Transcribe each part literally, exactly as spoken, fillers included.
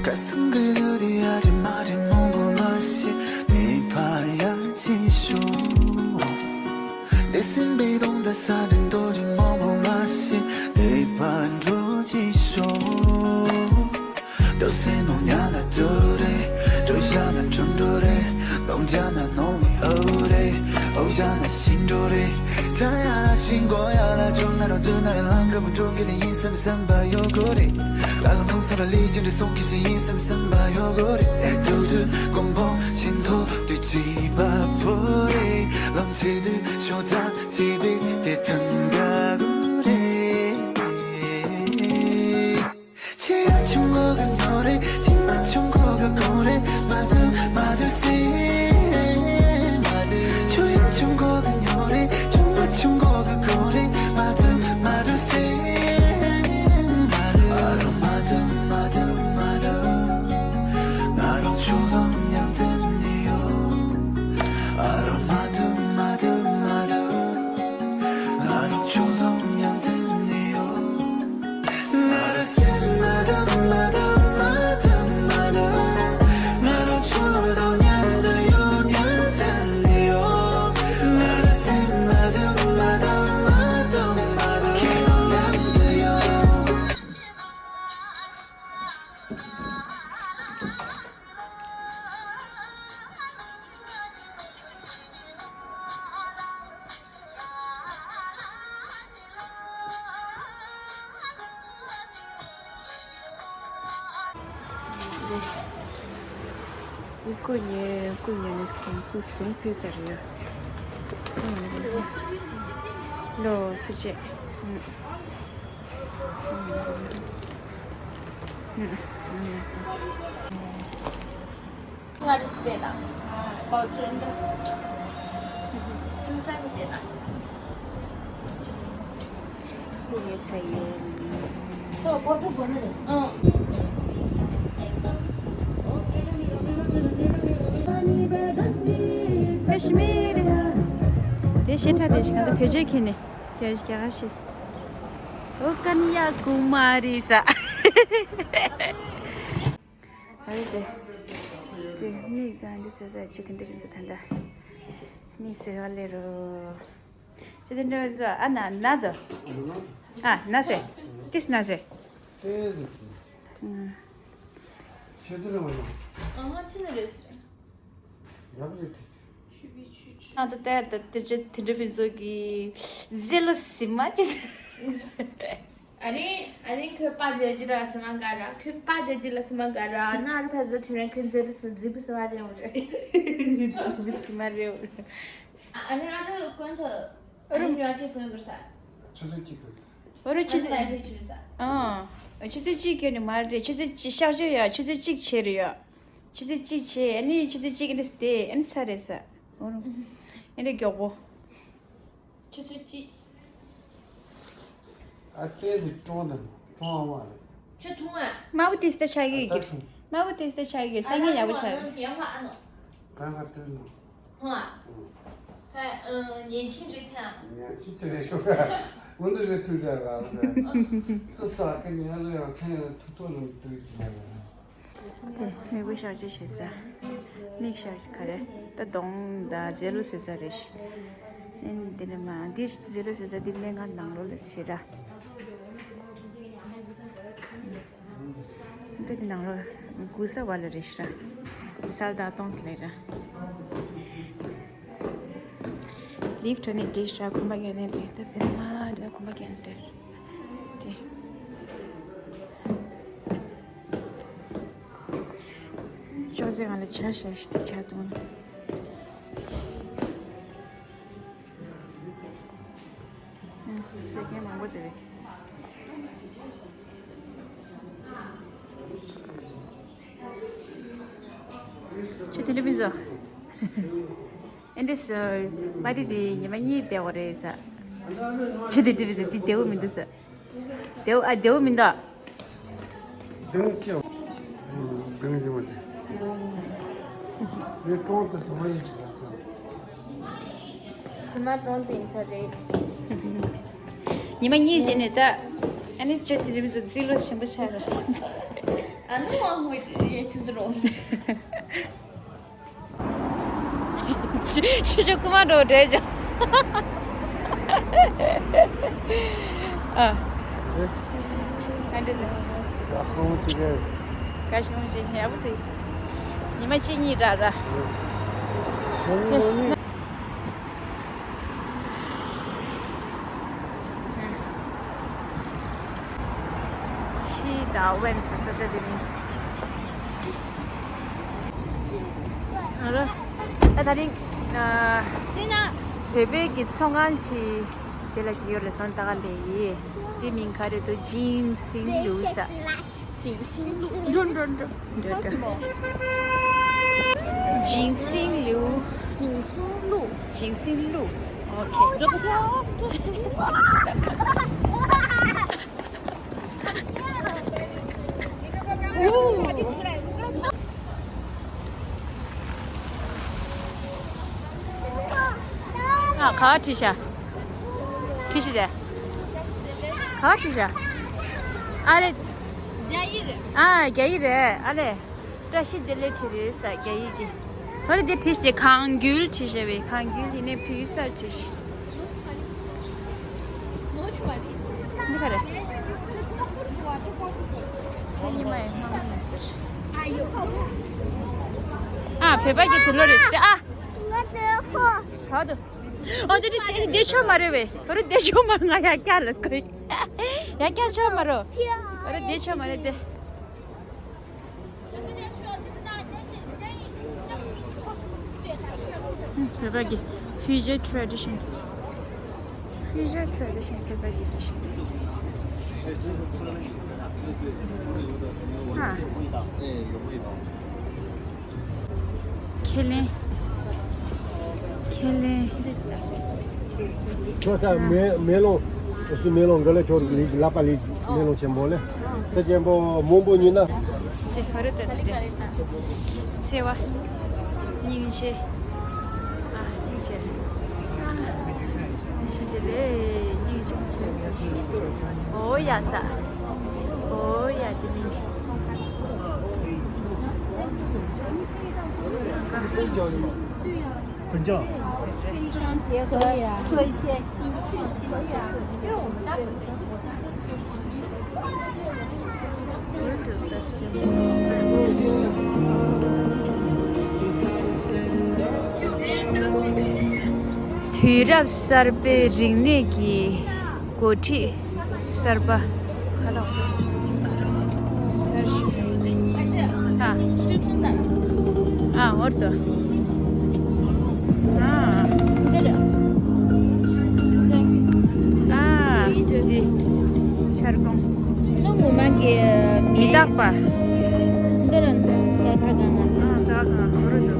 가슴 그늘이 아린 말이 몸부마시 네 봐야지 show 내心被冻得사진 돌이 몸부마시 네 반주지 show 또 새놓냐 나 둘이 또 샤는 춤들이 동자나 놈이 오래 오잖아 신들이 자야라 신고야라 좀 나로 두 나를 랑가면 좀 기대 인생 선바 요구리 나는 동서를 이제 내 손기시 인생 선바 요구리 애들들 공포 신도 뒤집어 버리 럼치들 쇼다 지들 대통가구리 지하춘 거가 노래 지만 춘 거가 고래 마두 마두 씨 마두 주인 춘 거가 노래 춘 맞춘 거가 고래 마두 마두 씨 마두 아로 마두 마두 마두 나로 조동냥 듣니요 아로 마두 마두 마두 나로 조동냥 듣니요 སྐུ་ཉེ་སྐུ་ཉེ་ནས་ཁོང་སྐུ་གཟུགས་ཕུལ་ས་རེད་ཡ། ལོ་ཙི་ཅེ། ང་རུ་དེ་དང་། ཨོ་ཅོན་ཏ། སུ་ས་གི་དེ་དང་། ལུག་ཡོད་ཚ་ཡོད། ཨོ་པོ་ཏོ་པོ་ནི་རེད། ཨང་། ཀ་ཤི་མིར། དེ་ཤེས་ཁྲ་དེ་ཤི་ང་ཚོ་བོད་ཆས་ཁྱེར་ནས་རྒྱ་རྒྱ་གར་ཤི། ཨོ་ཀན་ཡ་ཀུ་མ་རི་ས། ཨ་རེ་དེ། དེ་མིག་དང་འདི་ཟེར་ཟེར་ཅི་དེ་འདྲ་ཡིན་ཟེར་ད་ལྟ། མིག་ཟེར་བ་ལེ་རོ། ཅི་དེ་འདྲ་ཡིན་ཟེར་ཨ་ན་ན་དོ། ཨ་ན་ཟེར། ཏིས་ན་ཟེར། ཨ་ང་ཅི་ནི་རེད་ཟེར། ང་ཚོ་ལྟ་ཡ་ད་དེ་ཅི་དེ་འདྲ་བི་ཟོ་གི་ཟེ་ལོ་སི་མ་ཅི་ཟེར། ཨ་རིང་ཨ་རིང་ཁོས་པ་རྒྱལ་ཇི་ལ་སི་མ་ག་ར་ཁོས་པ་རྒྱལ་ཇི་ལ་སི་མ་ག་ར་ན་རུ་ཕ་ཟི་ཐུ་རན་ཁོས་ཛི་ལ་སི་ཛི་བུ་སི་མ་རེ་འོ་རེ། ཛི་བུ་སི་མ་རེ་འོ་རེ། ཨ་རིང་ཨ་རུ་གོན་ཐོ། ཨ་རིང་ཉོ་ཅི་གོན་གུར་ས། ཆུ་ཚོད་གཅིག་གོན། ཨོ་རུ་ཆུ་ཚོད། ཨ་ཆུ་ཚོད་གཅིག་གོན་ནི་མ་རེད། ཆུ་ཚོད་གཅིག་ཤག་ཅོ་ཡ་ཆུ་ཚོད་གཅིག་ཆེ་རེད་ཡ། ཆུ་ཚོད་གཅིག་བྱས། ཨ་ནི་ཆུ་ཚོད་གཅིག་ཨ་ནི་སྟེ་ཨ་ནི་ཚར་རེད་ས། འོ་རུ། ཨ་ནི་མགྱོགས་པོ། ཆུ་ཚོད་གཅིག་ཨ་ཏེ་ཟི་ཀྲོང་དང་ཀྲོང་ཨ་མ་རེད། ཆུ་འཐུང་ཨ། དམར་པོ་ཏིས་ཏ་ཆགས་ཀྱི་ཨ་ཀྱི་ད་ཐུང་། དམར་པོ་ཏིས་ཏ་ཆགས་ཀྱི་སང་ཉིན་ཡག་པོ་ཆགས་ཀྱི། ཡང་མ་ཨ་ནོ། གང་ག་ཏུ་ནོ། ཧོ་ཨ། ཧ་ཨ་ཉན་ཆིན་རི་ཐང་། ཉན་ཆིན་ཚེ་རེ་ཤོ་ག་འོན་ཏུ་རེ་ཐུག་ར་ར་ར། སུ་ས་ཀི་ཉན་ལ་ཡང་ཚན་ཐུག་ཐུག་ནང་ཏུ་ཅི་ཡ་ར། དེ་མིག་དཔེ་ཤག་ཅིག་བྱེད་ས། མིག་ཤག་ག་རེ། ད་གདོང་ད་རྫས་ལུ་བཟོ་ས་རེད། ཨེ་འདི་ནི་མ་འདི་རྫས་ལུ་བཟོ་ས་འདི་སྨན་ཁང་ནང་ལོགས་ལ་བྱེད་ར། འདི་གི་ནང་ལོགས་གུ་ས་བ་ལ་རེད་ཤི་ར། སལ་ད་གཏོང་ཐུབ་ལེ་ར། ལིབ་ཁྲོད་ནས་བྲིས་ཤག་ཁོམ་པ་ཡོད་ནས་རེད། ད་དེ་མ་རེད། ཁོམ་པ་ཡོད་ནས་རེད། དེ། ཅོག་ཙེ་སྒང་ལ་ཇ་བཞག་ཤི་དེ་ཇ་འཐུང་། ཟས་མཁན་མང་པོ་དེ་རེད། ཁྱོད་དེ་འདྲ་མི་བཟོ། ཨེ་འདྲ་ཟེར། པ་ཏི་དེ་ཉི་མ་གཉིས་བསྡད་པ་རེད་ཟེར། ཁྱོད་དེ་འདྲ་མི་བཟོ། དེ་བདེ་པོ་མི་འདུག་ཟེར། བདེ་པོ་ཨ་བདེ་པོ་མི་འདུག་དེ་ནི་ཁྱེད། དེ་ནི་ཅི་མ་དེ། ངས་ཀྲོང་དུ་སོང་བ་ཡིན་ཟེར། སི་མ་ཀྲོང་དུ་ཡིན་ས་རེད། ཉི་མ་གཉིས་བྱས་ནས་ད། ཨ་ནི་ཁྱོད་ཀྱི་རིམ་བཞིན་རྩིས་ལོ་ཆེན་པོ་ཆགས་ར། ཨ་ནི་མ་ཧོ་ཡེ་ཆུ་ཟི་རོ། ཆུ་ཆུ་ཀུ་མ་འགྲོ་འདྲེ་ཅོ། ཨ། ཨ་འདྲེ་ད། ཡག་ཤོང་ཅི་གེ། ག་ཤོང་ཅི་ཡག་པོ་དེ། ཉི་མ་ཕྱེད་གཉིས་ར་ར། ཤོང་ནི། ཤི་ད་ཝེན་སི་ས་ཆ་དེ་མིན། ཨ་ར། ཨ་ད་རིང་། ཨ། དེ་ན། བོད་པའི་གི་ཚོང་ཁང་ཅིག་དེ་ལ་ཅིག་ཡོད་ལ་སོང་ད་ག་ལེ་ཡི། དེ་མིང་ག་རེ་འདུག་ཇིན་སིན་ལུའུ་ས། ཇིན་སིན་ལུའུ། འགྲོ་འགྲོ་འགྲོ། འགྲོ་འགྲོ། ཇིན་སིན་ལུའུ། ཇིན་སིན་ལུའུ། ཇིན་སིན་ལུའུ། ཨོ་ཁེ། འགྲོ་གི་ཐལ། ཨུ། ཨ། ག་བ་ཁྲིད་ཤག་ཁྲིད་ཤི་དེ། ག་བ་ཁྲིད་ཤག་ཨ་རེ། རྒྱ་ཡིག་རེད། ཨ། རྒྱ་ཡིག་རེད། ཨ་ལེ། བཀྲ་ཤིས་བདེ་ལེགས་བྲིས་རེད་ས་རྒྱ་ཡིག་གི། ཨ་རེ་དེ་བྲིས་ཤི་དེ། གང་འགུལ་བྲིས་ཤི་བས། གང་འགུལ་ཡིན་ནའི་བུ་ས་བྲིས་ཤི། འདི་ག་རེད། ཚེ་ཉི་མ་ཡི་སྣང་བ་ཡིན་ཟེར། ཨ། བོད་པ་གི་དུག་ལོག་རེད་ཟེར། ཨ། ག་དུ། ཨོ་དེ་དེ་དེ་ཆོ་མ་རེད་བས། ཨོ་རེད་དེ་ཆོ་མ། ང་ཡ་ཀྱ་ལ་སྐོ་ཡ་ཀྱ་ཆོ་མ་རོ། ཨོ་རེད་དེ་ཆོ་མ་རེད་དེ། བོད་པ་གི་future tradition། future tradition། བོད་པ་གི་ཨ། ཁས་ལེན། ཁས་ལེན། ཁྱོད་ས་མེ་མེ་ལོང་། སུ་མེ་ལོང་ག་ལ་ཁྱོད་ལ་པ་ལི་མེ་ལོང་ཆེན་པོ་ལེ། ད་ཆེན་པོ་མང་པོ་ཉོས་ན། དེ་ཧ་རུ་ཏ་དེ། བརྩེ་བ། སྙིང་རྗེ། ཨ། སྙིང་རྗེ། ཨ། སྙིང་རྗེ་དེ་ལས་སྙིང་རྗེ་སུ་སུ། ཨོ་ཡ་ས། ཨོ་ཡ་དེ་མིན། 很重。非常结合，做一些新的事情，因为我们家庭生活中 དུས་རབས་གསར་པའི་རིག་གནས་ཀྱི་འགོ་ཁྲིད་གསར་པ། ཁ་ལག་གསར་པ། ཨ། ཨ། འོར་དོ། ཨ། འདི་རེད། ཨ། འདི་ཆར་གོང་། ནུ་ངོ་མ་གི་མི་རྟག་པ། འདི་རེད། ད་ད་གང་ང་། ཨ། ད་གང་འོར་དོ།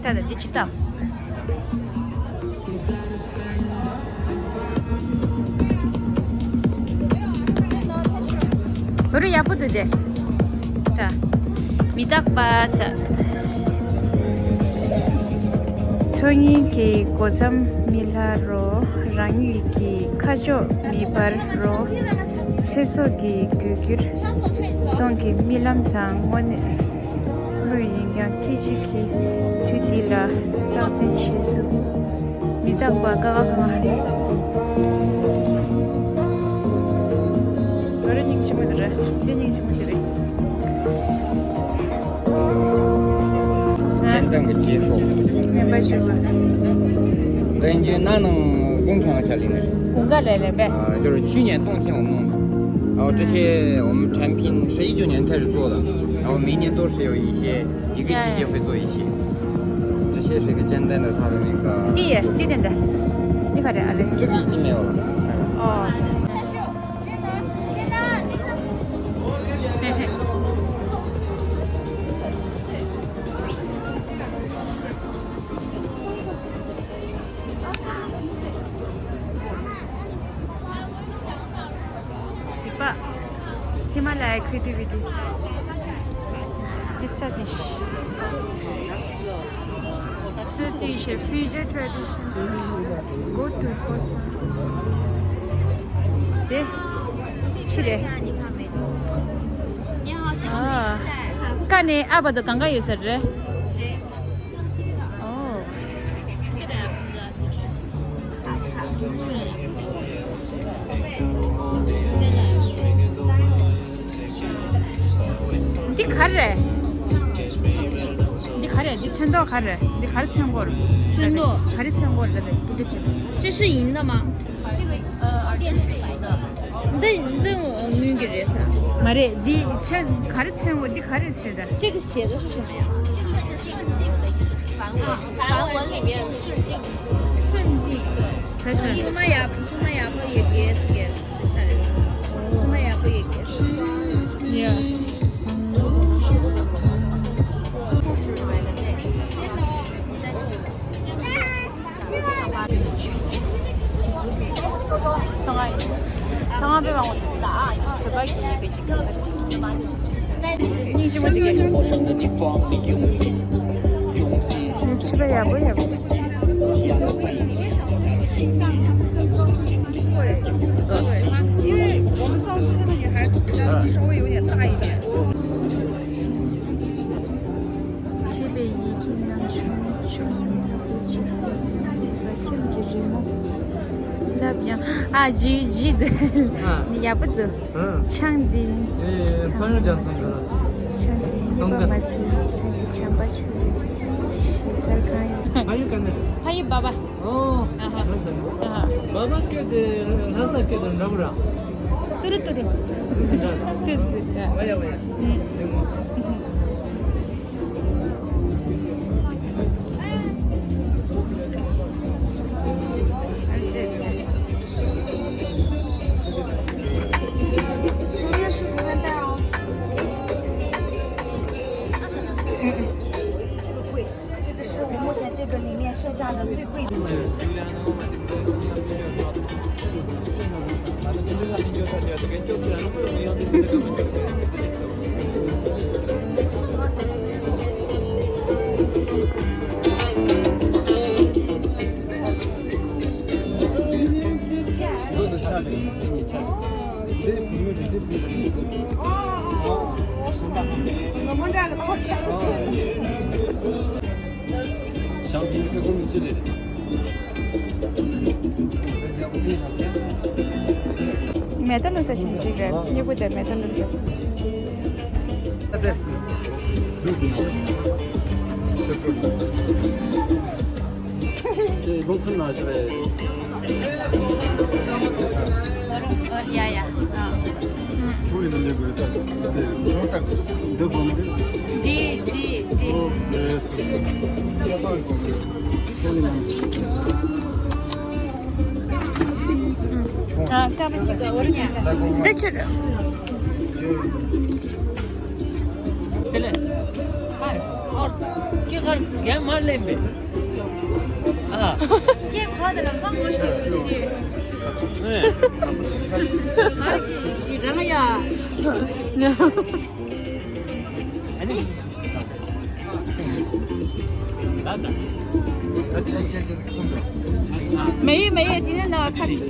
ད་ད་འདི་ཅི་ལྟ། འོ་རུ་ཡག་པོ་འདུག་དེ། ད། མི་རྟག་པ་ས། ཚོགས་གཉིས་ཀྱི་སྒོ་མཚམས་མི་ལྷག་རོ། རང་ཉིད་ཀྱི་ཁ་ཕྱོགས་མི་སྤར་རོ། ཚེ་སྲོག་གི་རྒུད་སྐྱོར་གཏོང་གི་རྨི་ལམ་དང་དངོས་གནས། དངོས་ཡིན་ཀྱང་སྐད་ཅིག་གིས་དུས་འདི་ལ་རྟག་བརྟན་བྱེད་སྲིད། མི་རྟག་པ་ཀ་ཁ་ག་ང་། ང་རང་སྙིང་རྗེ་མོ་དེ་རེད། དེ་སྙིང་རྗེ་མོ་དེ་རེད། 简单的解说。明白是吧？根据哪能公平下来的？公告来了呗。啊，就是去年冬天我们弄的，然后这些我们产品是一九年开始做的，然后每年都是有一些，一个季节会做一些。这些是一个简单的它的那个。你你等等，你快点啊嘞。这个已经没有了。哦。 གཟིགས་པ། ཧི་མ་ལ་ཡའི་ཁི་ཊི་བི་ཊི། Swedish fusion traditions go to Cosmo. དེ་ཕྱི་རེད། ཨ། ཀ་ནས་ཨ་བར་དུ་གང་ག་ཡོད་ས་རེད། ཨོ། འདི་ག་རེ་རེད། འདི་ག་རེ་རེད། འདི་ཚོན་མདོག་ག་རེ་རེད། འདི་ག་རེ་ཚོན་སྐོར། ཚོན་མདོག་ག་རེ་ཚོན་སྐོར་རེད། འདི་འདི་ཅི། 这是银的吗？ འདི་འདི་དངུལ་གྱི་རེད་ས། མ་རེད། འདི་ཚོན་ག་རེ་ཚོན་སྐོར། འདི་ག་རེ་ཟེར་ད། 这个写的是什么呀？ 这个是顺境的意思，是梵文，梵文里面顺境。顺境。对。 ཚང་མ་ཡག་ཚང་མ་ཡག་པོ་ཡོད་གི་ཟེར་གི་ཟེར་ཆ་རེད། ཚང་མ་ཡག་པོ་ཡོད་གི། Yeah. ཚང་མ་ཚང་མ་པའི་དབང་དུ་བྱེད་པ་གི་ཡི་གེ་ཅིག་སྙིང་རྗེ་མོ་འདུག་གས། ཕྱི་པ་ཡག་པོ་ཡག་པོ།因为我们造字这个女孩子比较稍微有点大一点。 མཁས་པའི་ཡི་གེ་ནང་བྱུང་བྱུང་ཐབས་ཀྱི་ཆེ་སེམས་སེམས་ཀྱི་རི་མོ་ལབ་ཡང་ཨ་ཇི་ཇི་འདི་ཨ། ནི་ཡག་པོ་འདུག་ཨ། ཆང་འདི་ཡེ་ཡེ་ཡེ། ཚོང་ཡོང་ཅང་ཚང་གི་ལ། ཆང་འདི་ཚོང་ག་གཉིས་པ་མ་སྲིད་ཆང་འདི་ཆམ་པ་ཆུ་ཞིག་གར་གང་ཡོད། ཕ་ཡུལ་ག་ནས་རེད། ཕ་ཡུལ་འབའ་པ། ཨོ། ཨ་ཧ། ལྷ་ས་ནས། ཨ་ཧ། འབའ་པ་སྐད་དེ་ལྷ་ས་སྐད་དང་འདྲ་པོ་ར། ཏུ་རུ་ཏུ་རུ། ཙི་ཙི་འདྲ་ར། ཏུ་རུ་ཏུ་རུ། ཨ་ཡ་ཝ་ཡ། ཨུ། ལེགས་མོ།这个是我目前这个里面剩下的最贵的。 ཞང་བི་ཁ་ཀུན་ཅི་རེད། མེ་ཏོག་བླུགས་ས་ཞིམ་འཇིག་རེད། སྨྱུ་གུ་དེ་མེ་ཏོག་བླུགས་ས། དེ་རླུང་འཕུར་ན་ཞིག་རེད། ཡ་ཡ། ཨ། ཆུ་ཡིན་ན་ལེན་དགོས་ད། འདི་གོང་མ་རེད། འདི་འདི་འདི། ཨོ་ལེ། ཆུ་ཡིན་ན། ཨ། ཀ་པ་ཅིག་འདི་ཆུ་རེད། སྟེ་ལེ། ཧའི། ཨོ། ཁྱེད་གར་རྒན་མ་ལེན་པས། ཨ། ཁྱེད་ཁོ་དེ་ལམ་སང་ངོ་ཤེས་སུ་ཤེས། ཨེ། ཨ་ཀྱི་ཤི་རང་ཡ། ཨ་ནི། ད་ད། ད་དེ་ཤི། མེ་ཡོད་མེ་ཡོད། དེ་ནས་ན་བ་ཁ་ཅིག་ས།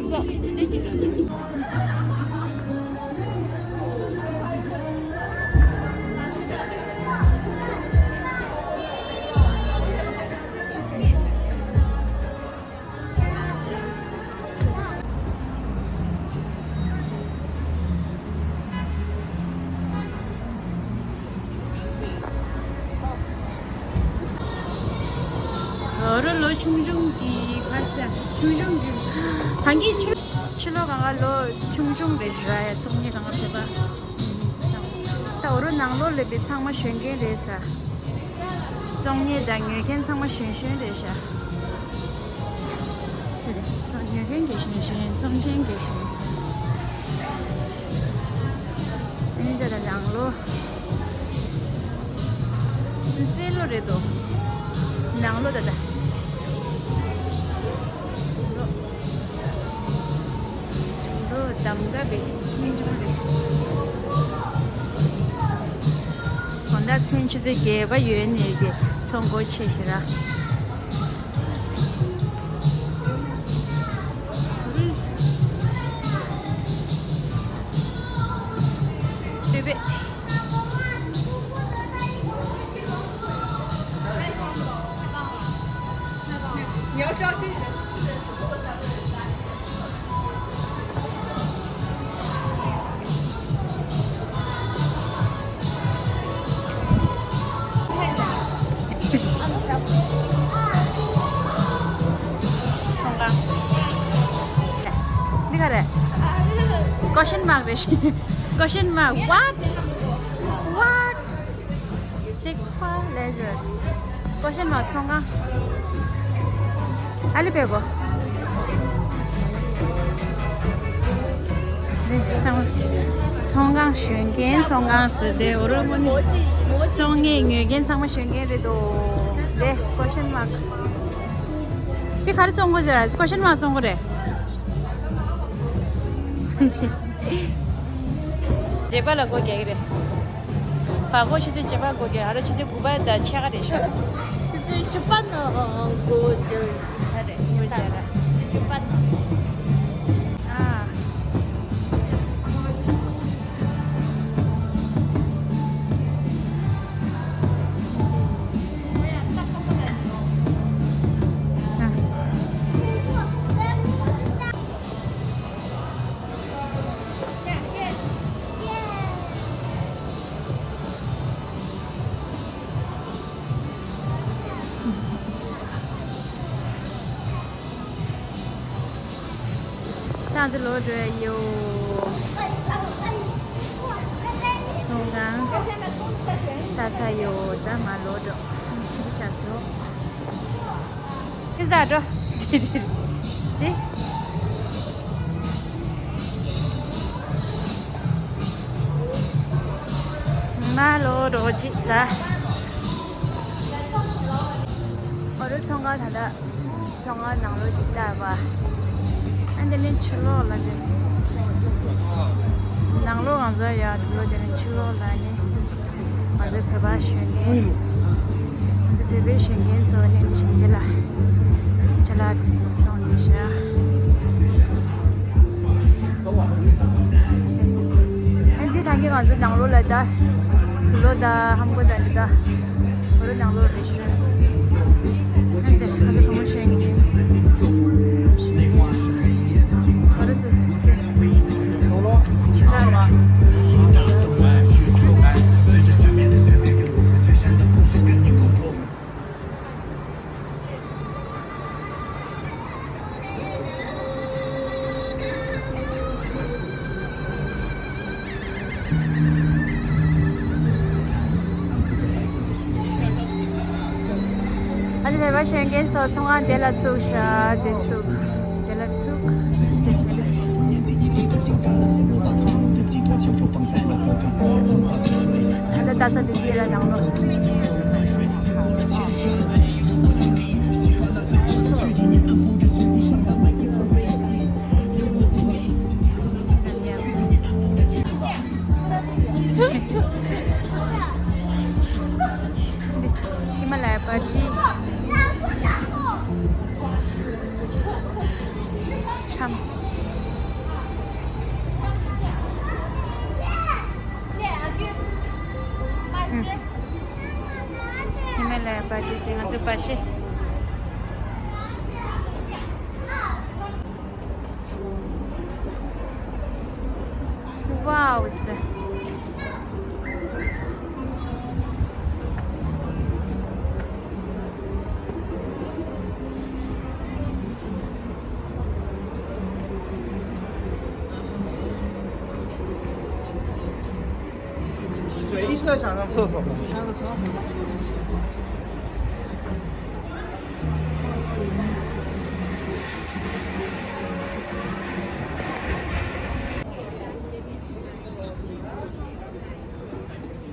ཨོ་རོ་ལོ་ཆུང་ཆུང་གི་ཁ་ས་ཆུང་ཆུང་གི་ད་གིན་ཕྱི་ཕྱི་ལོ་གང་ག་ལོ་ཆུང་ཆུང་རེད་ར་ཡ། ཚོང་གཉེར་གང་ག་བྱེད་པ། ད་ཨོ་རོ་ནང་ལོགས་ལ་དེ་ཚང་མ་གཞོན་སྐྱེས་རེད་ས། བཙོང་མཁན་དང་ཉོ་མཁན་ཚང་མ་གཞོན་གཞོན་རེད་ཤག་དེ་རེད། བཙོང་ཉོ་མཁན་གྱི་གཞོན་གཞོན། བཙོང་མཁན་གྱི་གཞོན། ཨ་ནི་ད་ལྟ་ནང་ལོགས། སེ་ལོ་རེད་དོ། ནང་ལོགས་ད་ལྟ། འགྲོ་གདམ་ག་བའི་སྙིང་རྗེ་མོ་རེད། གང་ལྟར་ ཚུན་ཆུ་ཚོད་བརྒྱད་པ་ཡོལ་ནས་ཀྱི་ཚོང་སྒོ་ཕྱེ་ཞེ་ར། སྤོས་པས། འདི་ག་རེད། Question mark རེད། Question mark. What? What? Sequoia Leisure. Question mark ཚོང་ཁང་། ཨ་ལི་པེ་གོ། ཚོང་ཁང་། གཞོན་སྐྱེས་ཚོང་ཁང་ཟེར་ཏེ། འོ་རོ་མོ་ནི་བཙོང་མཁན་ཉོ་མཁན་ཚང་མ་གཞོན་སྐྱེས་རེད་འདུག་དེ་question mark. དེ་ག་རེ་བཙོང་གི་ཟེར། Question mark བཙོང་གི་རེད། བརྗེ་པ་ལ་སྒོ་རྒྱག་གི་རེད། བར་སྒོ་ཆུ་ཚོད་བརྒྱད་པ་སྒོ་རྒྱག་ཨ་རོ་ཆུ་ཚོད་དགུ་པ་དང་ཕྱེད་ཀ་རེད་ཤག་ཆུ་ཚོད་བཅུ་པ་ནང་སྒོ་རྒྱག་ས་རེད། སྒོ་རྒྱག་ར། ཆུ་ཚོད་བཅུ་པ་ནང་། ཨ། ཏང་ཙི་ལོག་འགྲོ་ཡ་ཡོད། ཚོང་ཁང་ལྟ་ས་ཡོད། ད་མར་ལོག་འགྲོ། ཁྱི་ཆགས་སོང་། ཁྱི་ཟ་འགྲོ། དེ། མར་ལོག་འགྲོ་ཅིག་ལ། ཨོ་རོ་ཚོང་ཁང་ད་ལྟ། ཚོང་ཁང་ནང་ལོགས་ཅིག་ལྟ་བ། ཨ་འདི་ནི་ཕྱི་ལོགས་ལ་དེ། ནང་ལོགས་ང་ཚོ་ཡ་དུག་ལོག་དེ་ནི་ཕྱི་ལོགས་ལ་ནི། ང་ཚོའི་བོད་པ་གཞོན་སྐྱེས། ང་ཚོ་བོད་པའི་གཞོན་སྐྱེས་ཚོ་ནི་ཞིང་སྡེ་ལ་ཅ་ལག་དེ་ཚོ་བཙོང་ནས་བཞག་ཨ་འདི་ད་གིན་ང་ཚོ་ནང་ལོགས་ལ་ད། དུག་ལོག་ད་ཧམ་གོ་ད་འདི་ད། ཨོ་རོ་ནང་ལོགས་རེད་ཤག་ཨ་འདི་ཁ་ཚ་བུ་མོ་ཤེས་ཀྱི་ཨོ་རོ་སུ། ཆུ་ད་ར། ཨ་ནི་བོད་པ་གཞོན་སྐྱེས་ཚོ་ཚོང་ཁང་དེ་ལ་བཙུགས་ཤག་དེ་བཙུགས། དེ་ལ་བཙུགས། དེ་དེ་ལ་བཙུགས། ད་ལྟ་ལྟ་ས་དེ་འདི་ལ་ནང་ལོགས། ཧི་མ་ལ་ཡ་པར་ཊི། འཆམ། ཧི་མ་ལ་ཡ་པར་ཊི་དེ་ང་ཚོ་པར་ཤེས། Wow.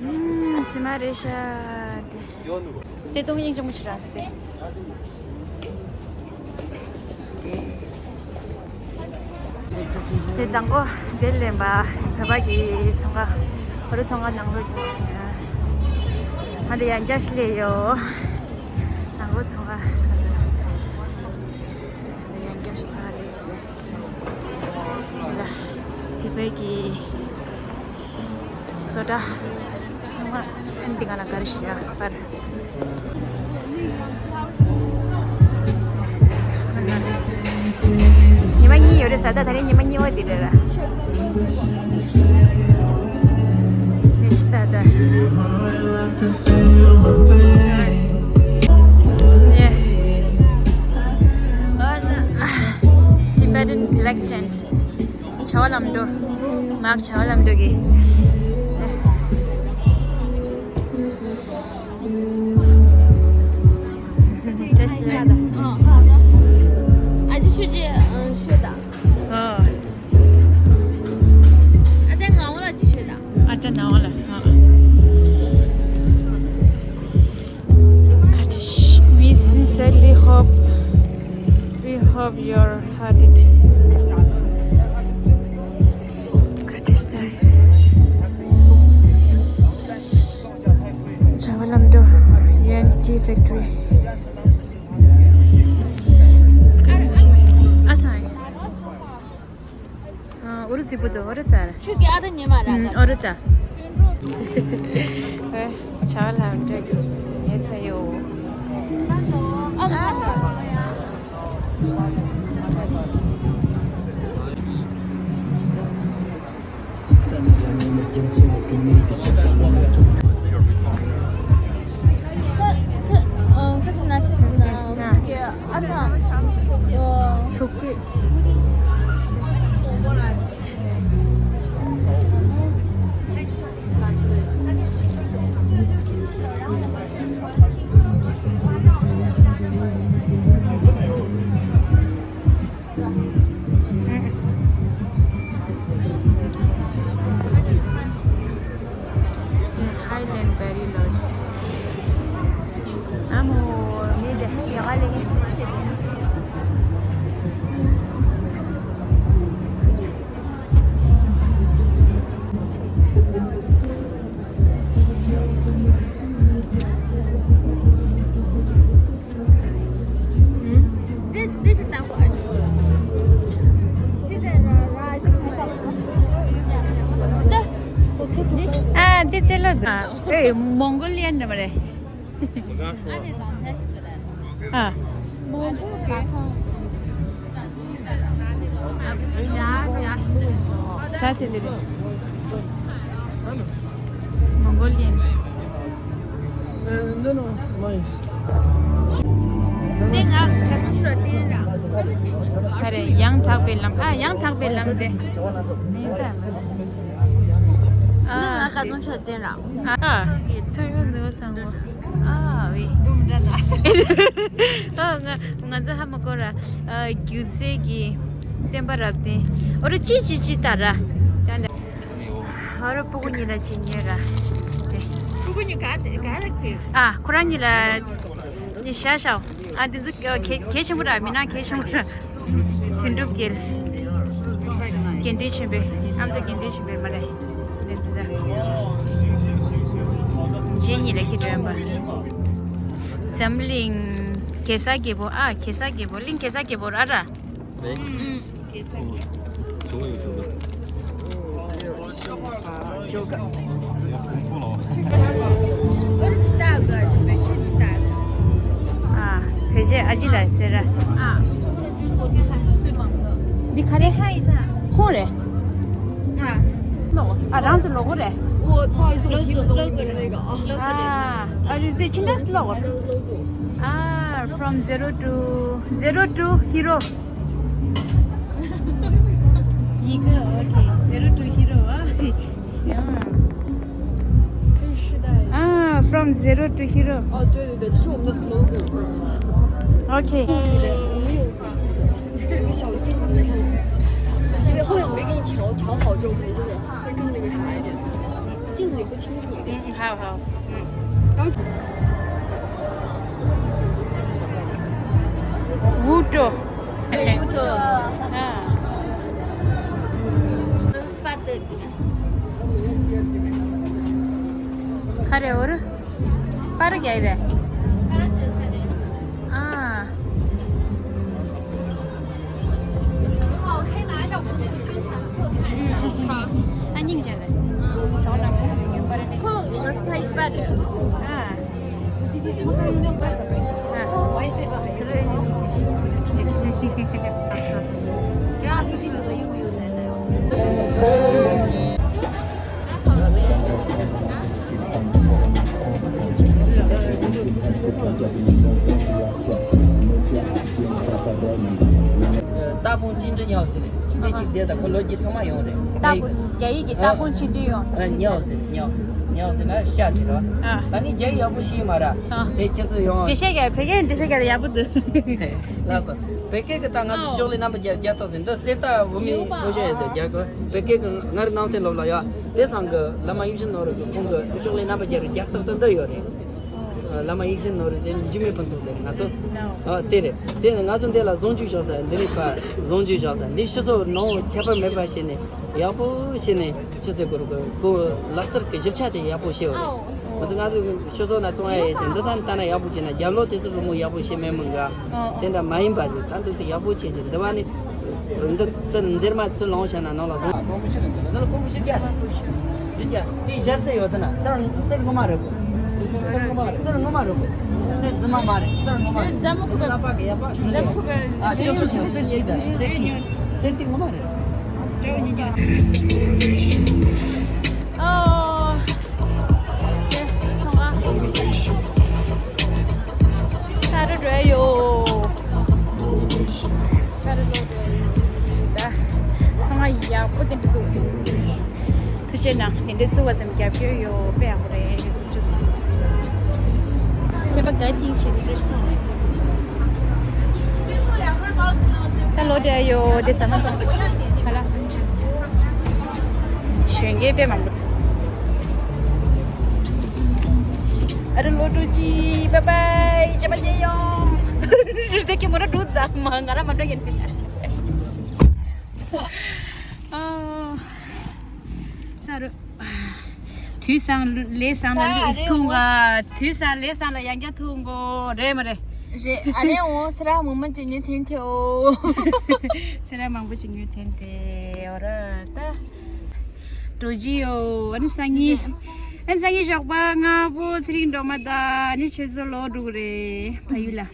ཨུམ། ཙི་མ་རེད་ཤག་དེ། དེ་སྟོང་ཡིན་ཅང་མ་ཆི་ར་སི་དེ། དེ་དང་པོ་དེ་ལེན་པ། བོད་པ་གི་ཚོང་ཁང་། ཁོ་རའི་ཚོང་ཁང་ནང་ལོགས་ཀྱི། ང་དེ་ཡང་བསྐྱར་ཞིག་སླེབས་ཡོད། དང་པོ་ཚོང་ཁང་ང་ཚོ་ཡང་བསྐྱར་ཞིག་ད་སླེབས་ཡོད། ལ། དེ་བས་ཀྱི་སོ་ཌ་ཚང་མ་ཚན་འདི་ག་ལ་ག་རེ་ཞིག་ཡོད་པར། ཉི་མ་གཉིས་ཡོད་རེད་ཟེར། ད་ད་རིང་ཉི་མ་གཉིས་པ་དེ་རེད་ར། ནི་ཤི་ད་ད། Yeah. Tibetan black tent. བྱ་བ་ལམ་འགྲོ། མག་བྱ་བ་ལམ་འགྲོ་གི། 这是辣的。嗯，好的。啊，就是这，嗯，是的。哦。啊，再熬了继续的。啊，再熬了，啊。We sincerely hope, we hope your heart it. Chavalamdo, Yan Tea Factory. Asai. ཨ། ཨོ་རུ་ཙི་པུ་ཏོ་ཨོ་རུ་ཏ། ཆུ་གི་ཨ་རུ་ཉི་མ་ར་ཨ། ཨོ་རུ་ཏ། ཨེ། Chavalamdo་གི་ངའི་ཚ་ཡོ། ཨ་རུ་ཨ་རུ། Highland Valley Lodge. Amo, mide, yagale. ཨ། འདི་ཙེ་ལོ། ཨེ། མོང་གོ་ལི་ཡན་འདྲ་མ་རེད། ཨ། ཤ་ཟེར་འདི་རེད། མོང་གོ་ལི་ཡན། འདི་ང་ག་ཚོད་ཆུ་ལ་བསྟན་ར། ཨ་རེ། ཡང་དག་པའི་ལམ། ཨ། ཡང་དག་པའི་ལམ་དེ། མིན་ད། ཨ། འདི་ང་ག་ཚོད་ཆུ་ལ་བསྟན་ར། ཨ། ཚོད་ཀྱི་ཚོད་ཡོད་འདུག་བསམ་གོ། ཨ། ཝེ། འདུག་མི་འདྲ་ན། ཨ། ང་ང་ཚོ་ཧ་མ་གོ་ར། ཨ། རྒྱུ་རྫས་ཀྱི་བསྟན་པ་རབ་བརྟན། ཨོ་ར་ཅི་ཅི་ཅི་ད་ར། ཨ་རོ་སྤུ་གུ་གཉིས་ལ་ཅི་ཉེ་ར། སྤུ་གུ་གཉིས་ག་དེ་ག་ལ་ཁུ། ཨ། ཁོ་རང་གཉིས་ལ་ཉེ་ཤ་ཤའོ། ཨ། འདི་ཚོ་གལ་གལ་ཆེན་པོ་ར། མི་ན་གལ་ཆེན་པོ་ར། དོན་གྲུབ་རྒྱལ། དགེ་འདུན་ཆོས་འཕེལ། ཨ་མདོ་དགེ་འདུན་ཆོས་འཕེལ་མ་རེད། འདི་འདི་ད། རྗེ་ཉིད་ལ་ཁྱེད་དྲན་པ། འཛམ་གླིང་གེ་སར་རྒྱལ་པོ། ཨ། གེ་སར་རྒྱལ་པོ་གླིང་གེ་སར་རྒྱལ་པོ་ར་ར། ཨ། བོད་ཆས་ཨ་ཅི་ལ་ཟེར་ར། འདི་ག་རེ། ཧོང་རེད། ཨ། རང་ཚོ་ལོ་གོ་རེད། 我不好意思，我听不懂你的那个啊。ཨ། ཨ། འདི་ཕྱི་ནས་ལོ་གོ། ཨ། From zero to zero to hero. 一个，OK，zero to hero 啊。行。可以试戴一下。啊，from zero to hero。哦，对对对，这是我们的 slogan。OK。镜子里的，我们有镜子，有一个小镜子，你看，因为后面我们给你调调好之后，可能就是会更那个啥一点，镜子里会清楚一点。嗯，好好。 Wuto. Wuto. Ah. Kare oru. པར་རྒྱག་རེད། ཨ། 我可以拿一下我们那个宣传册看一下。好。ཨ་སྙིང་རྗེ་ལེ། ཁོ་ངོ་ཕ་ཡི་པར་རེད། ཨ། ཏ་ཕུང་ཅིན་ཀྲི་ཉའོ་ཟེར་ནས་དེ་གཅིག་བསྡད་ད་ཁོ་ལོ་རྒྱུས་ཚང་མ་ཡོང་རེད། ཏ་ཕུང་རྒྱ་ཡིག་གི་ཏ་ཕུང་ཅིན་ཀྲི་ཡོང་། ཉའོ་ཟེར་ཉའོ་ཉའོ་ཟེར་ན་ཤ་ཟེར་རོ། ད་ངས་རྒྱ་ཡིག་ཡག་པོ་ཤེས་མ་ར། དེ་ཁྱེད་ཚོ་ཡོང་། འགྲེལ་བཤད་རྒྱག་བོད་སྐད་འགྲེལ་བཤད་རྒྱག་ཡག་པོ་འདུག་ལགས་སོ། བོད་སྐད་ཀྱི་ད་ང་ཚོ་ཤོག་ལྷེ་རྣམ་པ་བརྒྱད་རྒྱག་ཐག་ཟེར་འདི་གསེར་རྟ་བུད་མེད་ཚོགས་ཆེན་ཡོད་ཟེར་རྒྱག་གི། བོད་སྐད་ཀྱི་ང་རེ་ནང་བསྟན་སློབ་ལ་ཡ། དེ་ཚང་གི་བླ་མ་ཡིད་བཞིན་ནོར་བུ་གི་ཁོང་གི་ཤོག་ལྷེ་རྣམ་པ་བརྒྱད་རྒྱག་ཐག་ཏུ་འདི་ཡོད་རེད། བླ་མ་ཡིད་བཞིན་ནོར་བུ་ཟེར་འཇིགས་མེད་ཕུན་ཚོགས་ཟེར་ང་ཚོ། ཨ་དེ་རེད། དེ་ནི་ང་ཚོ་འདི་ལ་ཟུང་འཇུག་ཞོག་ཟེར་འདི་རིགས་པ་ཟུང་འཇུག་ཞོག་ཟེར་འདི་ཕྱི་ཚོ་ནང་ཁྱད་པར་མེད་པ་བྱས་ནས་ཡག་པོ་བྱས་ནས་ཕྱི་ཚོའི་སྐོར་གི་གོ་ལག་རྩལ་གྱི་ཞིབ་ཆ་དེ་ཡག་པོ་བྱེད་འོ་རེད། ང་ཚོ་ང་ཚོ་ཆུ་ཚོད་ན་བཙོང་ཡ་ཡོད་དེ་འདི་ས་ནས་ལྟ་ན་ཡག་པོ་བྱས་ན་རྒྱབ་ལོགས་དེ་ཚོ་རི་མོ་ཡག་པོ་བྱེད་མེད་མིན་ག་དེ་འདྲ་མ་ཡིན་པ་རེད། ད་འདུག་སེ་ཡག་པོ་བྱེད་ཀྱི་འདི་བ་ནི་འདི་ཚུར་འཛེར་མ་ཚུར་ལོང་བྱས་ན་ནང་ལ་བཟུང་། འདི་ལ་ཀོང་པོ་ཞིག་རྒྱག་འདི་རྒྱག་དེ་སྦྱར་སེ་ཡོད་དེ་ན་གསེར་གསེར་ངོ་མ་རེད་གོ་གསེར་ངོ་མ་རེད་གོ་གསེར་རྫུན་མ་མ་རེད། གསེར་ངོ་མ་རེད། ལ་པག་གི་ཡ་པག་ཆུ་ཟེར་ཨ་ཅོ་ཆུ་ཆུ་གསེར་གྱི་ད་གསེར་གྱི་གསེར་གྱི་ངོ་མ་རེད། ཨོ། ད་རུ་རེ་ཡོ། ད་རུ་རེ་ཡོ། ད་ཚང་མ་ཡག་པོ་དེ་འདྲ་འདུག་ཐུགས་རྗེ་གནང་། དེ་འདྲའི་བཙུགས་པ་ཙམ་རྒྱབ་སྐྱོར་ཡོད་དཔེ་ཡག་པོ་རེད། ཅུས། སེམས་པ་དགའ་ཐིང་ཞིག་རེད། ད་ལོ་དེ་ཡོ་དེ་ཟ་མ་སོང་། ཧ་ལ། གཞོན་སྐྱེས་དཔེ་མང་པོ་འདུག་ཨ་རི་ལོ་ཀྲུའུ་ཅི་བཱའི་བཱའི་རྗེས་མ་མཇལ་ཡོང་། རི་དེ་ཀེ་མོ་ར་འགྲོ་ད་མ་ང་ར་མ་འགྲོ་ཡིན། ཨ་རུ། དུས་སང་ལས་སང་ལ་ལུས་ཐུང་ག་དུས་སང་ལས་སང་ལ་ཡང་བསྐྱར་ཐུང་གོ་རེད་མ་རེད། རེད། ཨ་ནེ་འོ་སེ་ར་མང་པོ་ཅིག་ཉོས་ཐེན་ཐེ་འོ། སེ་ར་མང་པོ་ཅིག་ཉོས་ཐེན་ཐེ་འོ་ར་ད། འགྲོ་གི་ཡོད། ཨ་ནི་སང་ཉིན། ཨ་ནི་སང་ཉིན་ཞོགས་པ་སྔ་པོ་ཚེ་རིང་སྒྲོལ་མ་དང་ཨ་ནི་ཆོས་བཟོ་ལོག་འགྲོ་གི་རེད་ཕ་ཡུལ་ལ།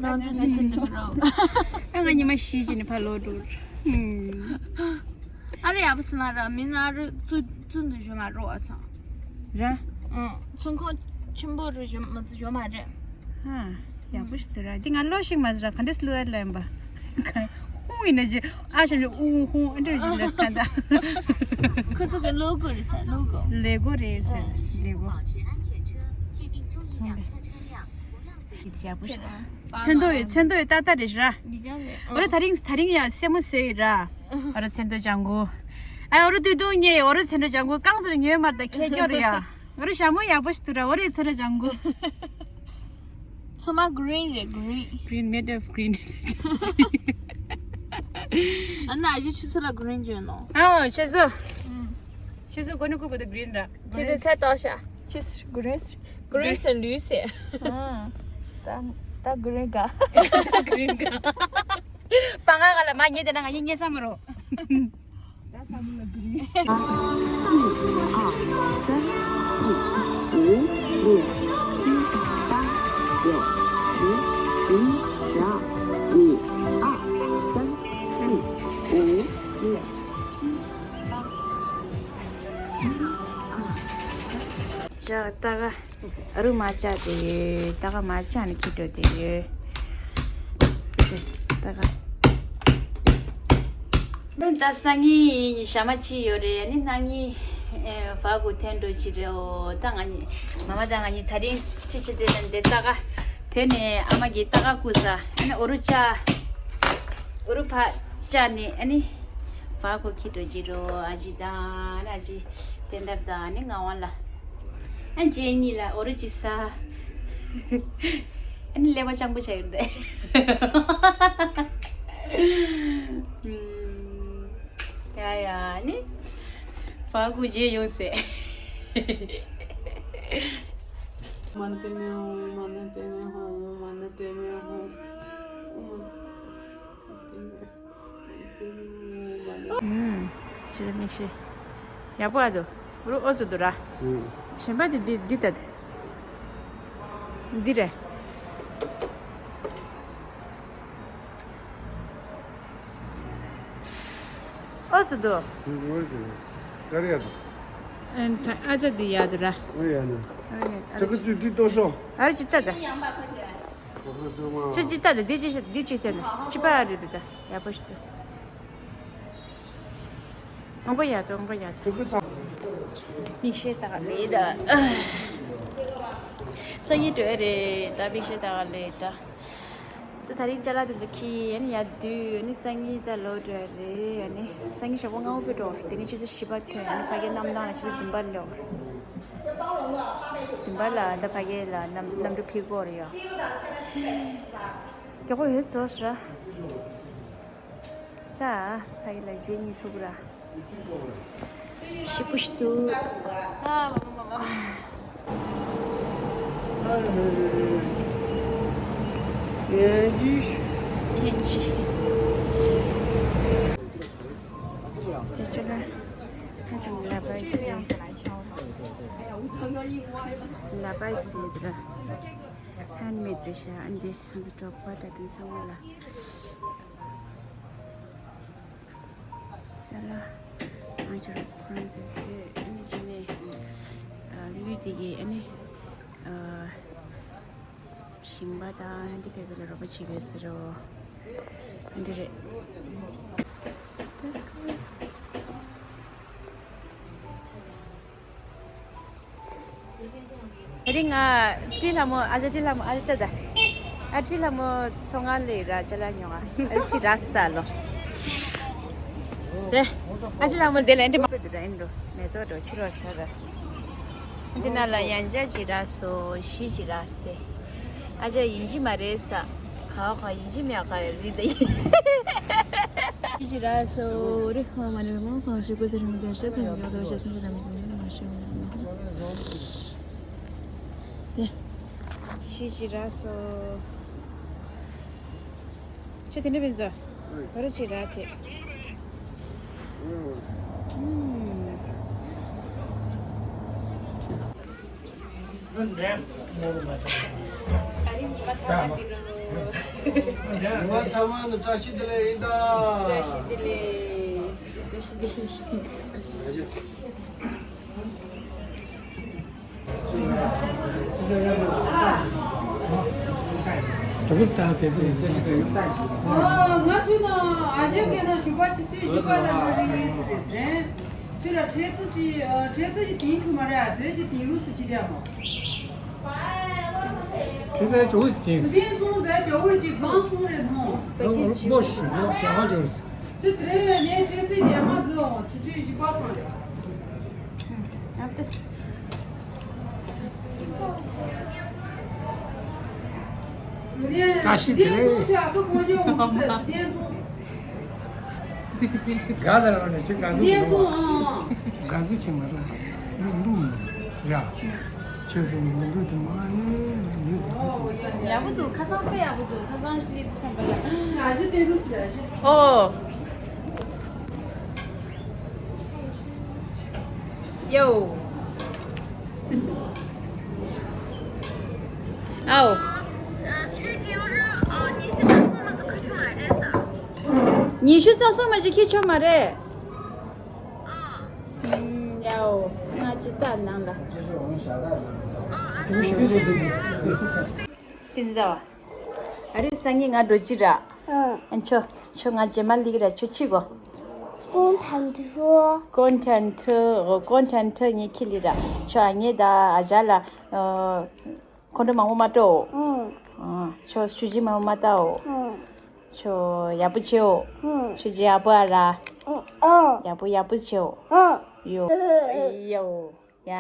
ནང་དུ་ནི་ཐུན་འགྲོ་གི་རོ། ཨ་ང་ཉི་མ་བཞི་ཅིག་ནི་ཕ་ལོག་འགྲོ། ཨ་རི་ཡག་པོ་སི་མ་ར་མི་ན་རི་ཙུ་ཙུ་འདུ་ཞོ་མ་རོ་ཨ་ཚང་། ར། ཨང་ཚོང་ཁང་ཆེན་པོ་རུ་ཞོ་མ་ཚུ་ཞོ་མ་རེད། ཧ། ཡག་པོ་ཞིག་འདུག་ར། འདི་ང་ལོ་ཞིག་མ་ཟ་ག་འདྲས་ལོ་ཨེ་ལེན་པ། ཧུང་ཡིན་ན་ཅི་ཨ་ཞབས་ཞུ་ཨུ་ཧུང་ཨ་འདྲས་ཞིག་ལས་ག་འདའ། ཁོ་ཚོ་གི་ལོ་གོ་རེད་ས་ལོ་གོ། ལེ་གོ་རེད་ས་ལེ་གོ། འདི་ཡག་པོ་ཞིག་འདུག་ཚོན་མདོག་ཡོད་ཚོན་མདོག་ཡོད་ཏག་ཏག་རེད་ར། འོ་ར་ད་རིང་ད་རིང་ཡང་སེ་མོ་སེ་ཡོད་ར། འོ་ར་ཚན་ཏོ་ལྗང་གུ། ཨ་འོ་ར་དུས་ཐུང་ཉེ་འོ་ར་ཚན་ཏོ་ལྗང་གུ་རྐང་ཚོར་ཉོས་མར་ད་ཁྱེད་སྐྱོར་ཡ། འོ་ར་ཞྭ་མོ་ཡག་པོ་ཞིག་འདུག་ར་འོ་ར་ཚན་ཏོ་ལྗང་གུ། ཚོ་མ་green རེད་green། Green, made of green. ཨ་ན་ཨ་ཞུ་ཆུ་ཚོད་ལ་green བྱོས་ནོ། ཨ་ཆེ་སོ། ཆེ་སོ་གོ་ནི་ཀུ་གོ་ད་green ར། ཆེ་སོ་ཚད་ཏོ་ཤ། ཆེ་སོ་green། green ཟེར་ལུས་ཟེར། ཨ། ད་ད་green ག green ག་པ་ང་ག་ལ་མ་ཉེ་དེ་ན་ང་ཉེ་ཉེ་ས་མ་རོ། 四二三四五六七八九十十一十二五二三四五六七八九十一二三。 ཅག་ཏ་ག་ཨ་རུ་མ་ཅག་དེ་ཡོད། ཏ་ག་མ་ཅག་ནི་ཁྱི་འགྲོ་དེ་ཡོད། ཏ་ག་ད་སང་ཉིན་ཞག་མ་གཅིག་ཡོད་རེད། ནི་གནངས་ཉིན་ཨེ་ཕ་གུ་འཐེན་འགྲོ་གི་རེད། འོ་ད་ང་གཉིས་མ་མ་དང་ང་གཉིས་ད་རིང་ཅི་བྱེད་དེ་ལ་འདི་ཏ་ག་བོད་ནས་ཨ་མ་གིས་ཏ་ག་བསྐུར་ས། ཨ་ནི་འུ་རུ་ཅག་འུ་རུ་ཕ་ཅག་ནས་ཨ་ནི་ཕ་གུ་འཁྱེར་འགྲོ་གི་རེད། ཨ་ཅེ་དང་ཨ་ཅེ་དེ་འདྲ་དང་ཨ་ནི་ངག་དབང་ལགས། ཨ་ཅེ་གཉིས་ལ་འུ་རུ་ཅིག་ཟ། ཨ་ནི་ཀླད་པ་སྤྱང་པོ་ཆགས་ཡོད་རེད། ཡ་ཡ་ནི་ཕ་གུ་རྗེས་ཡོང་ཟེར། མ་ཎི་པདྨེ་ཧཱུྃ། མ་ཎི་པདྨེ་ཧཱུྃ། མ་ཎི་པདྨེ་ཧཱུྃ། ཨུམ། ཨུམ། ཕྱི་རོལ་མིག་ཤེས། ཡག་པོ་ཨ་འདུག་རུ་ཨོ་ཙི་འདུག་ར། ཨུམ། གཞན་པ་དེ་འདི་འདི་ལྟ་དེ། འདི་རེད། ཨོ་ཙི་འདུག་ཨུམ། ཨོ་ཙི། ཀ་རི་ཡ་དང་། ཨ་ཅག་འདི་ཡག་འདུག་ར། ཨོ་ཡ་ནི། ཨོ་ཡ། ཨ་ཅག་གི་ཅིག་འདི་ལྟོས་ཤོག་ཨ་ར་ཅིག་ལྟ་ད། ཁྱོད་ཅི་ལྟ་དེ། འདི་ཅི་ཅི་ལྟ་དེ། འདི་ཅི་ཅི་ལྟ་དེ། ཡག་པོ་ཞིག་ལྟ། འོང་གོ་ཡ་ཏོ། འོང་གོ་ཡ་ཏོ། མིག་ཤེལ་ལྟ་ག་ལེ་ད། སང་ཉིན་འགྲོ་ཡ་རེད་ད། མིག་ཤེལ་ལྟ་ག་ལེ་ད། ད་དེ་རིང་ཅ་ལག་དེ་ཚོ་འཁྱེར་ཡ་ནི་ཡར་འདུག་ཨ་ནི་སང་ཉིན་ད་ལོག་འགྲོ་ཡ་རེད། ཨ་ནི་སང་ཉིན་ཞོགས་པ་སྔ་པོ་འགྲོ། དེ་ནས་ཆུ་ཚོད་བཞི་པ་ཐོན། ཨ་ནི་ཕ་གིའི་གནམ་ཐང་ལ་ཆུ་ཚོད་བདུན་པ་ལོག་བདུན་པ་ལ་ད་ཕ་གི་ལ་གནམ་གནམ་གྲུ་ཕེབས་ཀྱི་ཡོད་རེད་ཡ། མགྱོགས་པོ་ཡོད་ཚོད་ར། ད་ཕ་གི་ལ་རྗེས་གཉིས་ཐུག་ར། ཞིབ་པོ་ཞིག་འདུག་ད་མ་མ་མ་མ། ཡན་ཅི། ཡན་ཅི། དེ་ཚོ་ལ་ཧ་ཅང་ལ་པ་ཡི་ལ་པ་ཡི་ཟེར་དེ་ལ་ཧན་མེད་རེད་ཤག་ཨ་འདི་ང་ཚོ་གྲོགས་པོ་དང་དེ་ཚང་མ་ལ། ཅ་ལག་ང་ཚོར་ཁོང་ཚོས་སེ་ཨ་ནི་ཅི་ནས་ལུས་དེ་གི་ཨ་ནི་ཞིང་པ་དང་ཧན་ཌི་ཁེབ་ལ་རོགས་པ་བྱེད་པའི་ཟེར་རོ། ཨ་འདི་རེད། དེ་རིང་ང་ཏི་ལྷ་མོ། ཨ་ཅག་ཏི་ལྷ་མོ། ཨ་ཅག་ཏི་ལྷ་མོ་ཚོང་ཁང་ལས་ར་ཅ་ལག་ཉོ་ག་ཨ་ཅག་ཅི་ར་སྟ་ལོ། དེ་ཨ་ཅག་ལྷ་མོ་དེ་ལ་འདི་མ་པེ་འདུག་ར། ཨེ་འདུག་མེ་ཏོག་འགྲོ་ཕྱི་རོགས་ས་ར། འདི་ན་ལ་ཡང་ཅ་ཅི་ར་སོ་ཤི་ཅི་ར་སྟེ། ཨ་ཅག་ཡིན་གཅིག་མ་རེད་ས། ག་བ་ག་ཡིན་གཅིག་མེད་ག་རེད་དེ། ཅི་ར་སོ་རི་ཧོ་མ་ནི་མོ་གང་ཞིག་གོ་ཟེར་མི་དེ་ཤ་ཚན་ཡོད་དོ་ཤ་ཚན་གོ་ཟེར་མི་དེ་མ་ཤེས་མ་ཤེས་མ་ཤེས། ཤི་ཅི་ར་སོ། ཁྱེད་དེ་འདྲ་བིན་ཟ། བ་ར་ཅི་ར་ཐེ། ཨུམ། ཨ་ནི་ཉི་མ་ཐ་མ་འདི་རུ། ཉི་མ་ཐ་མ་ནི་བཀྲ་ཤིས་བདེ་ལེགས་ཡིན་ད། བཀྲ་ཤིས་བདེ་ལེགས། བཀྲ་ཤིས་བདེ་ལེགས། ང་ཚོའི་ནང་ཨ་ཞེ་སྐད་ནང་ཞུ་བ་ཆུ་ཚོད་བཞི་པ་ལ་འགྲོ་རིང་ཡིན་ཟེར་རེད། ཚུར་ལ་ཁྲེ་ཙི་ཅི་ཁྲེ་ཙི་ཅི་དེང་ཆུ་མ་རེད། ཨ་དེ་ཅི་དེང་རུ་སུ་ཅི་རེད་མོ། ཁྲེ་ཙི་ཅོ་བོ་ཅི་དེང་། དེང་སོང་ཟེར་ཅོ་བོ་ཅི་གང་སོང་རེད་མོ། ལོ་ལོ་ཤི་ལོ་རྒྱ་མ་ཅོ་རེད། དེ་དེ་རེད། ངས་ཁྲེ་ཙི་རྒྱ་མ་ཛི་འོང་ཆུ་ཚོད་བཞི་པ་སོང་རེད། ཨ་ཏི། བཀྲ་ཤིས་བདེ་ལེགས། ག་ལ་རོ་ནས་ཅི་ག་ཟུག་གི་འདུག་ག་ཟུག་ཅིག་མ་རེད། འདུག་འདུག་མི་འདུག་ཡ། ཆོས་སེམས་མི་འདུག་དེ་མ་ཡིན་མི་འདུག་ཡག་པོ་འདུག་ཁ་སང་དཔེ་ཡག་པོ་འདུག་ཁ་སང་ཞིག་སླེབས་དུས་ཙམ་པ་ལ། ཨོ། ཡའོ། ཨའོ། ཉི་ཤུ་རྩ་གསུམ་མ་ཞིག་ཁྱེར་ཆོག་མ་རེད། ཡའོ། ང་ཅི་ལྟ་ནང་ལ། དེ་ཚོ་ད་བ། ཨ་རི་སང་ཉིན་ང་འགྲོ་ཅི་ར། ཨ་ཆོ་ཆོ་ང་རྗེས་མ་ལིག་ར་ཆོ་ཆི་གོ། ཀོན་ཐན་ཐུ། ཀོན་ཐན་ཐུ། ཨོ་ཀོན་ཐན་ཐུ་ངས་ཁྱི་ལི་ར། ཆོ་ཨ་ངས་ད་ཨ་ཇ་ལ། ཁོང་ཁྲོ་མང་པོ་མ་སྤྲོ། ཨ་ཆོ་ཤུ་ཇི་མང་པོ་མ་ལྟའོ། ཆོ་ཡག་པོ་བྱེའོ། ཤུ་ཇི་ཡག་པོ་ཨ་ར། ཡག་པོ་ཡག་པོ་བྱེའོ། ཡོ། ཡོ། ཡ་ཡ།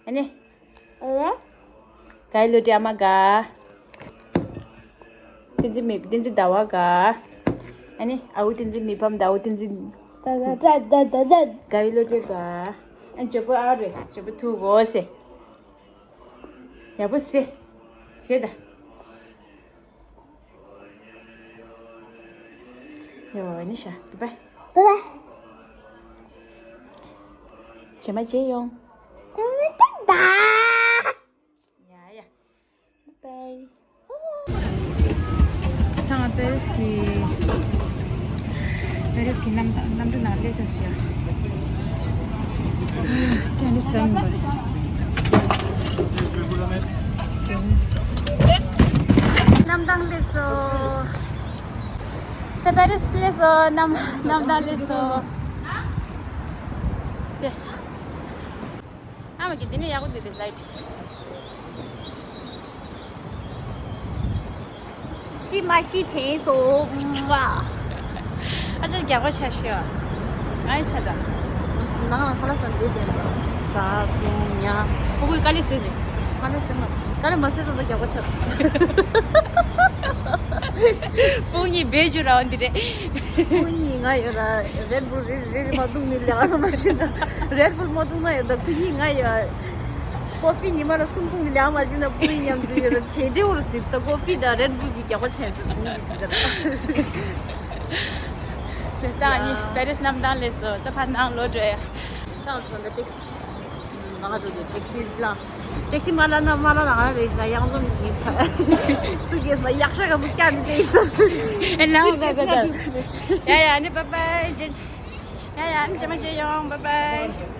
ཨ་ནི། གའི་ལོ་དྲི་ཨ་མ་ག་བསྟན་འཛིན་མི་བསྟན་འཛིན་ཟླ་བ་ག་ཨ་ནི་ཨ་འུ་བསྟན་འཛིན་མི་ཕམ་ཟླ་བ་བསྟན་འཛིན། གའི་ལོ་དྲི་ག་ཨ་ཇོ་པོ་ཨ་རེ་ཇོ་པོ་ཐུག་གོ་སེ། ཡག་པོ་བཟས། བཟས་ད། ཡོ་ནི་ཤ་བུ་བ། བུ་བ། བྱེ་མ་བྱེ་ཡོང་། ད་ད་ད། ཡ་ཡ། བུ་བ། ད་ང་པེ་རིས་ཀྱི་པེ་རིས་ཀྱི་གནམ་གནམ་གྲུ་ནང་སླེབས་ཚར་ཤག་ཏན་ཏན་སྟོན་པ། གནམ་ཐང་སླེབས་སོང་། ད་པེ་རིས་སླེབས་སོང་། གནམ་གནམ་ཐང་སླེབས་སོང་། དེ། ཨ་མ་གི་འདི་ནས་ཡག་པོ་འདུག་དེ་ལའིཊ། ཤི་མ་ཤི་དྲན་སོང་། ཨ་ཅག་རྒྱགས་པ་ཆ་ཤི་བ། ང་ཡི་ཆ་ད། ནང་ལ་ཁ་ལག་ཟ་འདི་བསྟན་པ། ཟ་བཏུང་ཉ། ཕྲུ་གུའི་དཀའ་ལས་བཟོས་ཟིན། དཀའ་ལས་བཟོས་མ་དཀའ་ལས་མ་བཟོས་ཙང་ད་རྒྱགས་པ་ཆ། ཕྲུ་གུ་གཉིས་བེད་སྤྱོད་ར་བ་འདི་རེད། ཕྲུ་གུ་གཉིས་ང་ཡོད་ར། རེད་བུལ་རེ་རེ་རེ་མ་བཏུང་ནི་ལས་ཨ་མ་ཤི་ན། རེད་བུལ་མ་བཏུང་ན་ཡོད་ད་ཕྲུ་གུ་གཉིས་ང་ཡོད། ཀོ་ཧྥི་ཉི་མ་ལ་གསུམ་བཏུང་ནི་ལས་ཨ་མ་ཤི་ན་ཕྲུ་གུ་མཉམ་དུ་ཡོད་ར་བྱེད་འདྲེ་འུར་ཟིག་ད་ཀོ་ཧྥི་དང་རེད་བུལ་གྱི་རྒྱགས་པ་ཆ་ཡིན་ཟེར་བཏུང་གི་ཚིག་ད་ར། ད་ནི་པེ་རིས་གནམ་ཐང་སླེབས་སོང་། ད་ཕར་ནང་ལོག་འགྲོ་ཡ། ད་ང་ཚོ་འདི་ཊེག་སི་ང་འགྲོ་དེ་ཊེག་སི་ལ། ཊེག་སི་མ་ལ་ན་མ་ལ་ན་ང་རེ་ཤ་ཡང་འཛོམས་ཡིན་ཕ། སུ་གེས་ལ་ཡག་ཤ་ག་བུ་ཀྱ་ནི་དེ་སོ། ཨེ་ལའོ་ད་ད་ད། ཡ་ཡ་ནི་བཱའི་བཱའི་ཇེན། ཡ་ཡ་ནི་ཇེ་མ་ཇེ་ཡོང་བཱའི་བཱའི།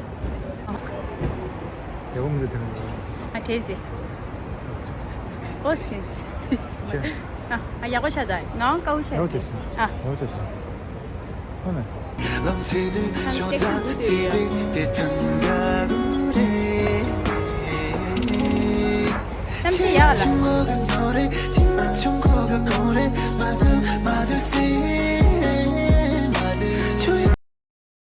ཡ་བོ་མི་དེ་ཐང་། ཨ་ཁྲེ་ཟི། ཨོ་སི་ཏིན། ཨ་ཡག་པོ་ཤ་ད་ནང་ཀའུ་ཤ། ཡག་པོ་ཆ་ཤི། ཨ་ཡག་པོ་ཆ་ཤི། ཨ་ནི། ཁང་ཊེག་སི་འདུག་དེ་ཡ། གཏམ་བཤད་ཡག་ལ།